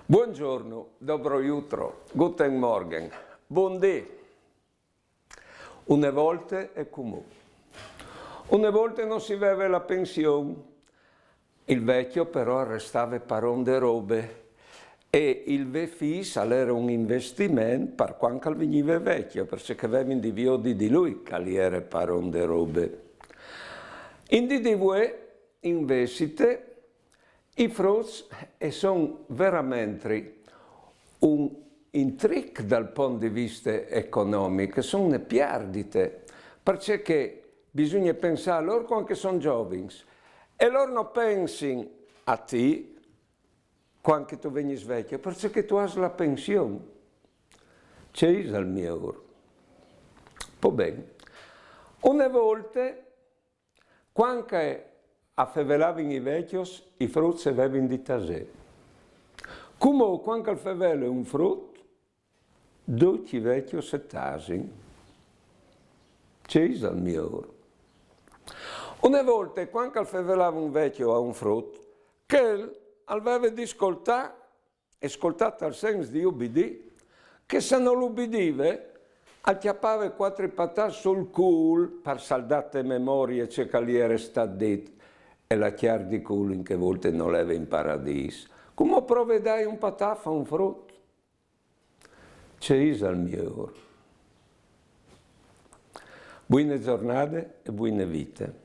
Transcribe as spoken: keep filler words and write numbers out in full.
Buongiorno, dobro jutro, guten Morgen, bundì. Une volte e cumò. Une volte no si veve la pension. Il vecchio però al restave paron de robe e il vê fis al ere un investiment par cuant che al vignive vecchio, parcè che vevin di viodi di lui che al ere paron de robe. In dì di vuê, invezit, i fruts e son veramentri un intric dal pont di viste economic, son une pierdite, parcè che bisugne pensâ a lôr cuant che son zovins e lôr no pensin a ti cuant che tu vegnis vecchio, parcè che tu âs la pension. Ce isal miôr? Po ben. Une volte, cuant che a fevelavin i vecjos, i fruts e vevin di tasê. Cumò, cuant che al fevele un frut, ducj i vecjos e tasin. Ce isal miôr? Une volte, cuant che al fevelave un vecjo a un frut, chel al veve di scoltâ, e scoltâ tal sens di ubidî, che se nol ubidive, al cjapave cuatri patâts sul cûl par saldâ te memorie ce che al jere stât dit, e la cjar di cûl in chê volte nol eve in paradîs. Cumò prove a dâi un pataf a un frut. Ce isal miôr? Buine zornade e buine vite.